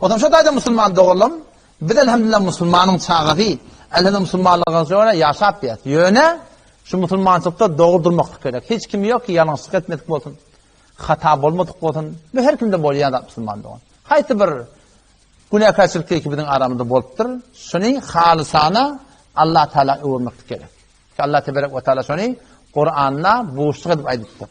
Onsoň şo taýda musulman doganlarym, biz elhamdülillah musulmanyň çagasy, elhamdülillah musulmanlyga görä ýaşap diýýäs. Ýöne şu musulmançylykda dogry durmaklyk gerek. Hiç kim ýok ki ýalňyşlyk etmedik bolsun, hata bolmadyk bolsun. Bu her kimde bolýan zat musulman dogan. Haýsy bir günäkärçilik ki biziň aramyzda bolupdyr, şuny halysana Allah Taala öwürmeklik gerek. Allah teberek we taala şony Kuranda buşluk edip aýdypdyr.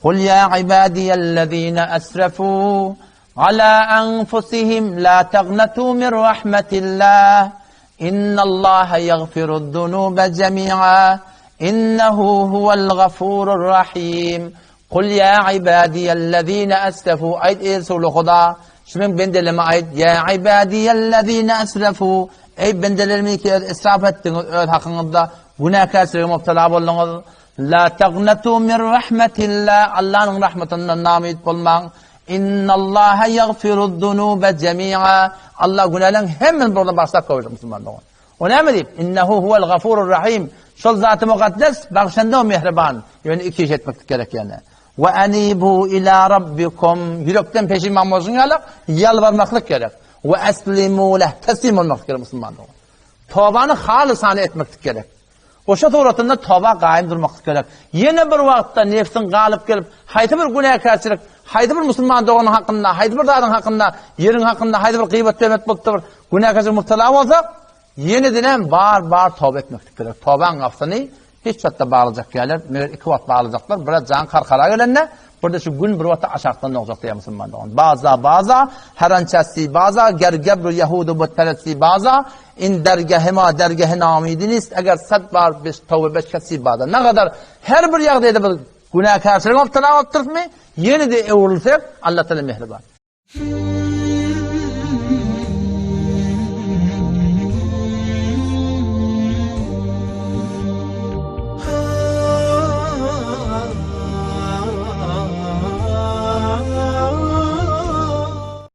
Kul ýa ibadiýellezine esrefu ala anfusihim la tagnatu min rahmetillah. Innallaha ýagfiruz-zunuba jemi'a. Innehu huwal gafurur rahim. Kul ýa ibadiýellezine esrefu aýt eý Resuly Huda, şu meň bendelerime aýt, ýa ibadiýellezine esrefu Eý bendelerim ki öz israf etdiňiz öz hakyňyzda günäkärçilige mubtala bolduňyz. La tagnatu min rahmetillah Allanyň rahmetyndan namyt bolmaň. Innallaha ýagfiruz-zunuba jemi'a Allah günäleriň hemmesini birden bagyşlap goýjak musulman dogan. O näme diýip? Innehu huwel gafurur rahim. Şol zaty mukaddes, bagşanda o mähriban. Ýöne iki iş etmeklik gerek ýene. We anibu ila rabbikum. Ýürekden peşiman bolşuň ýaly ýalbarmaklyk gerek. We eslimu leh. Teslim bolmaklyk gerek musulman dogan. Tobany halysany etmeklik gerek. Oşa suratynda toba gaýym durmaklyk gerek. Ýene bir wagtda nefsiň galyp gelip, haýsy bir günäkärçilik, haýsy bir musulman doganyň hakynda, haýsy bir zadyň hakynda, ýeriň hakynda haýsy bir gyýbat töhmet bolupdyr, bir günäkärçilik mubtala bolsak, ýene-de bar bar toba etmeklik gerek. Tobaň gapysyny Hiç zatda baglajak däler, meger iki wagt baglajaklar, biraz jan karkara gelende, bir-de şu gün bir wagtda aşakdan dogjak diýýär musulman dogan. Baza, baza, herançäsi baza, ger gebru ýehudu butperesti baza, in dergehi ma dergehi namidi nist, eger sad bar beş towbe beş kesi baza. Nagadar her bir ýagdaýda biz günäkärçilige mubtala bolup durusmy, ýene-de öwrülsek, Allah Taala mähriban.